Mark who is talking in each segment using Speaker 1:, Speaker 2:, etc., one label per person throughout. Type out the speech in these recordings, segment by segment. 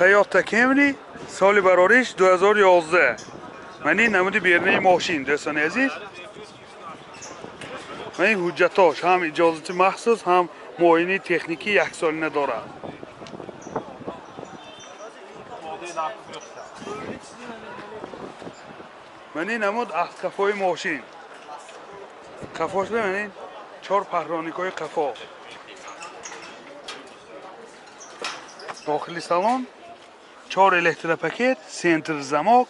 Speaker 1: Toyota Camry соли барориш 2011. Ман ин намуди берунаи мошин, дӯстони азиз. Ман ин ҳуҷҷатош ҳам иҷозати махсус, ҳам муоинаи техникӣ яксолина дорад. Ман ин намуд аз қафои мошин. Қафош ман ин чор паҳроникҳои қафо. Дохили салон чор электропакет, центр замок,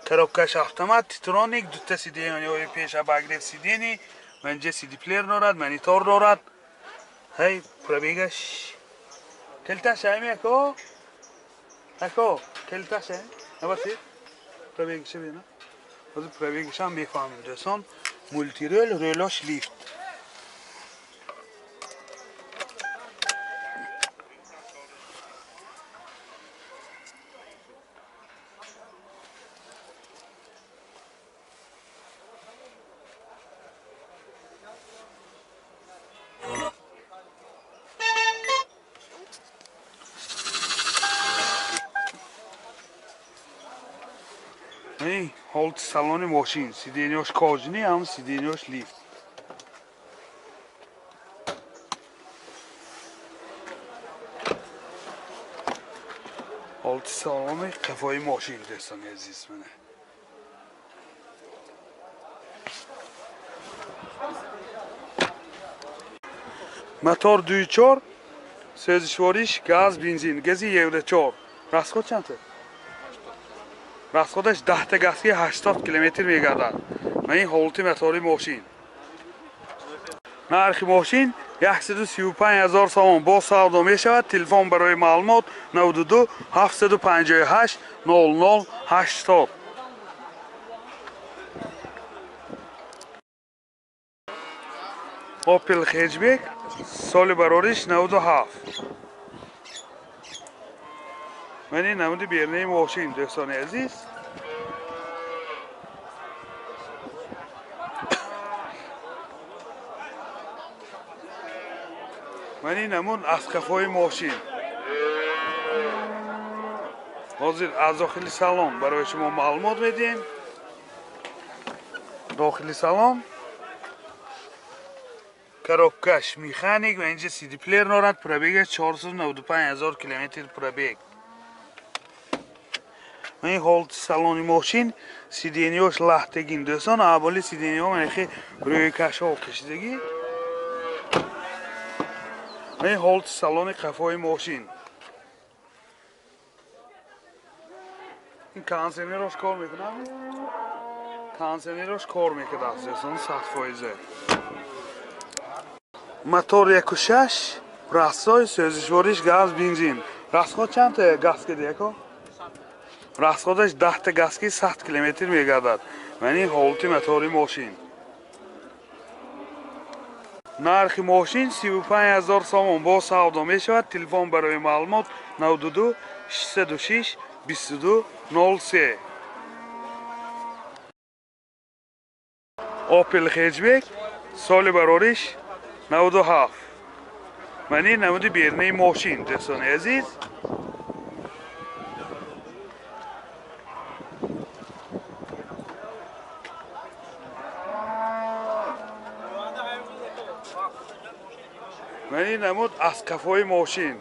Speaker 1: коробкаш автомат, титроник, дута сиденьяҳои пеш обогрев сидений, манҷа CD плеер дорад, монитор дорад. Ҳай пробегаш келташ ҳами ако? Ако, келташ ҳами? Набасид? Пробегиша бина. Ҳозир пробегишам мефаҳмем, дӯстон. Мултирел, релош лифт. Ҳолати салони мошин, сиденьяш кожини, ҳам сиденьяш лифт. Ҳолати салони қафои мошин, дӯстони азиз, мана. Мотор 2.4, сӯзишвориш газ, бензин, гази Евро 4. Расход чанд? Расходаш 10 газки 80 километр мегардад. Ман ин ҳолати мотори мошин. Нархи мошин 135 000 сомон бо савдо мешавад. Телефон барои маълумот 92 758 00 80. Opel Hatchback соли барориш 97. Ман ин намуди берунаи мошин, дӯстони азиз. Ман ин намуд аз қафои мошин. Ҳозир аз дохили салон барои шумо маълумот медиҳем. Дохили салон коробкаш механик ва инҷа CD плеер дорад. Пробегаш 495 000 километр пробег. Ин ҳолати салони мошин, сиденьяш лаҳтагин, дӯстон. Аввали сиденьяҳо манхи рӯйкашҳо кашидагӣ. Ин ҳолати салони қафои мошин. Ин кондиционерош кор мекунад? Кондиционерош кор мекунад, дӯстон, 100%. Мотор 1.6, расой, сӯзишвориш газ, бензин. Расход чанд газ киди ако? Расходаш 10 газки 100 километр мегардад. Ман ин ҳолати мотори мошин. Нархи мошин 35 000 сомон бо савдо мешавад. Телефон барои маълумот 92 606 22 03. Opel Hatchback соли барориш 97. Ман ин намуди берунаи мошин, дӯстони азиз. Ман ин намуд аз қафои мошин.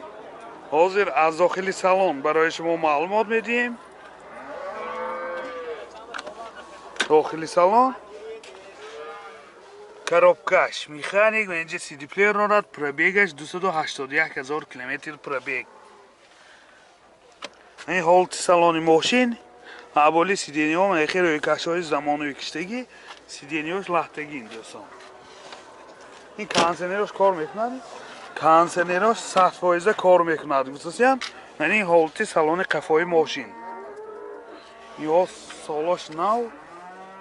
Speaker 1: Ҳозир аз дохили салон барои шумо маълумот медиҳем. Дохили салон коробкаш механик ва инҷа CD плеер дорад. Пробегаш 281 000 километр пробег. Ин ҳолати салони мошин, аввали сиденьяҳо манхи рӯйкашҳои замонавӣ киштагӣ, сиденьяш лаҳтагин, дӯстон. Ин кондиционерош кор мекунад? Кондиционерош 100% кор мекунад. Хусусан ман ин ҳолати салони қафои мошин. Ё солош нав,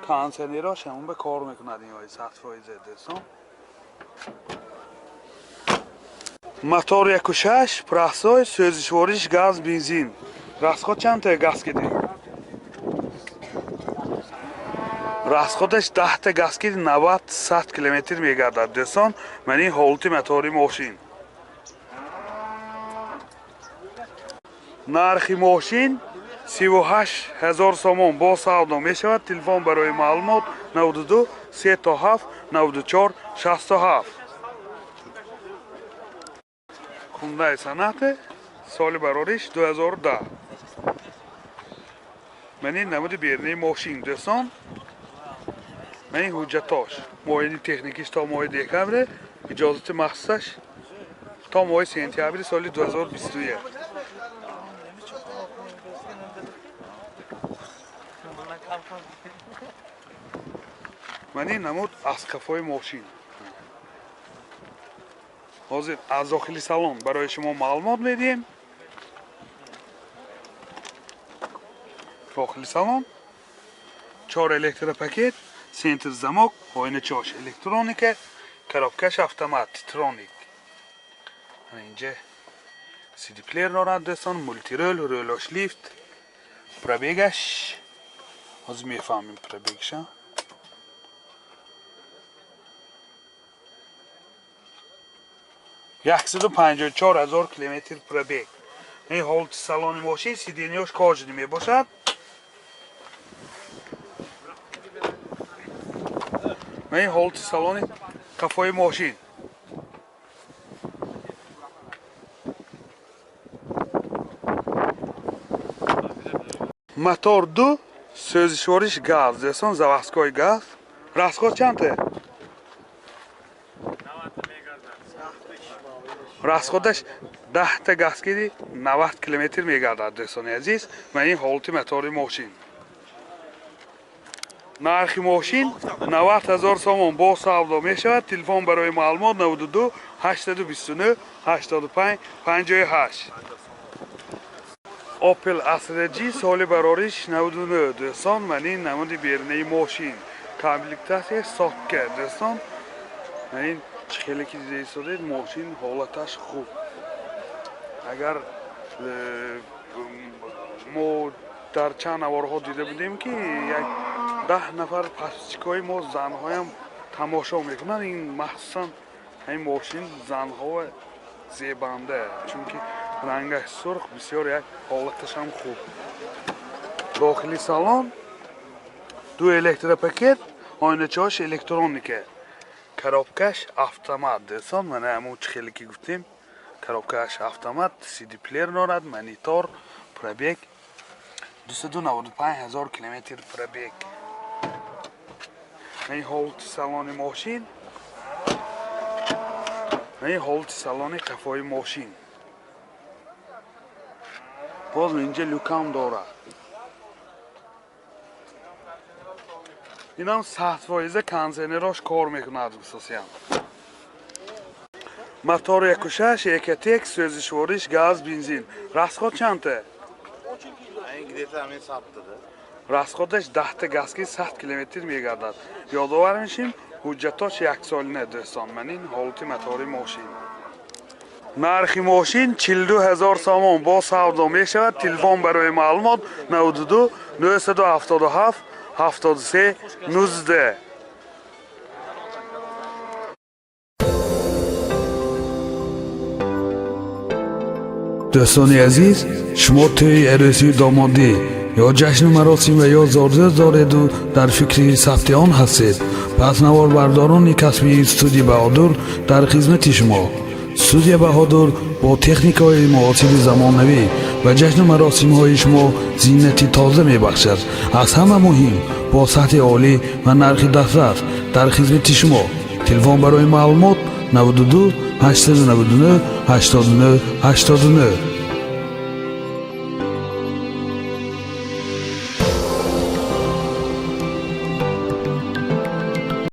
Speaker 1: кондиционерош ҳамон ба кор мекунад, ин 100%, дӯстон. Мотор 1.6, простой, сӯзишвориш газ, бензин. Расход чанд газ киди? Расходаш 10 газки 90-100 километр мегардад, дӯстон. Ман ин ҳолати мотори мошин. Нархи мошин 38 000 сомон, бо савдо мешавад. Телефон барои маълумот 92 37 94 67. Хундай Соната, соли барориш 2010. Ман ин намуди берунаи мошин, дӯстон. Ман ин ҳуҷҷатош, муоини техникиш то моҳи декабре, иҷозати махсусаш то моҳи сентябри соли 2021. Ман ин намуд аз қафои мошин. Ҳозир аз дохили салон барои шумо маълумот медиҳем. Дохили салон чор электропакет, центр замок, оиначаош электроника, коробкаш автомат, титроник. Инҷа CD-плеер дорад, дӯстон, мультирул, рӯлош лифт, пробегаш ҳозир мефаҳмем пробегаша. 154 000 километр пробег. Ин ҳолати салони мошин, сиденьяш кожаный мебошад. Ин ҳолати салони қафои мошин. Мотор ду, сӯзишвориш газ, дӯстон, заводской газ. Расход чанд? Расходаш 10та газ киди 90 километр мегардад, дӯстони азиз. Ва ин ҳолати мотори мошин. Нархи мошин 90 000 сомон, бо савдо мешавад. Телефон барои маълумот 92 829 85 58. Opel Astra G, соли барориш 99, дӯстон. Ман ин намуди берунаи мошин. Комплектатсия сотка, дӯстон. Ман ин чӣ хеле ки дида истодед, мошин ҳолаташ хуб. Агар мо дар чанд наворҳо дида будем, ки як 10 нафар подписчикҳои мо занҳоям тамошо мекунанд, ин махсусан ҳамин мошин занҳо зебанда, чунки рангаш сурх, бисёр як ҳолаташам хуб. Дохили салон ду электропакет, оиначаош электроника, коробкаш автомат, дӯстон. Мана ҳамун чӣ хеле ки гуфтем, коробкаш автомат, CD-плеер дорад, монитор, пробег 295 000 километр пробег. Ин ҳолати салони мошин, ин ҳолати салони қафои мошин. Боз инҷа люкам дорад. Инам 100% кондиционерош кор мекунад хусусиян. Мотор 1.6, Экотек, сӯзишвориш газ, бензин. Расход чандта? Расходаш 10та газки 100 километр мегардад. Ёдовар мешим, ҳуҷҷатош яксолина, дӯстон. Ман ин ҳолати мотори мошин. Нархи мошин 42 000 сомон, бо савдо мешавад. Телефон барои маълумот 92 977 73 19. Дӯстони азиз, шумо тӯи арӯсию домодӣ ё ҷашну маросим ва ё зодрӯз дореду дар фикри сабти он ҳастед, пас наворбардорони касбии студия Баҳодур дар хизмати шумо. Студия Баҳодур бо техникаҳои муосири замонавӣ ва ҷашну маросимҳои шумо зинати тоза мебахшад. Аз ҳама муҳим, бо сатҳи олӣ ва нархи дастрас дар хизмати шумо. Телефон барои маълумот 92 899 89 89.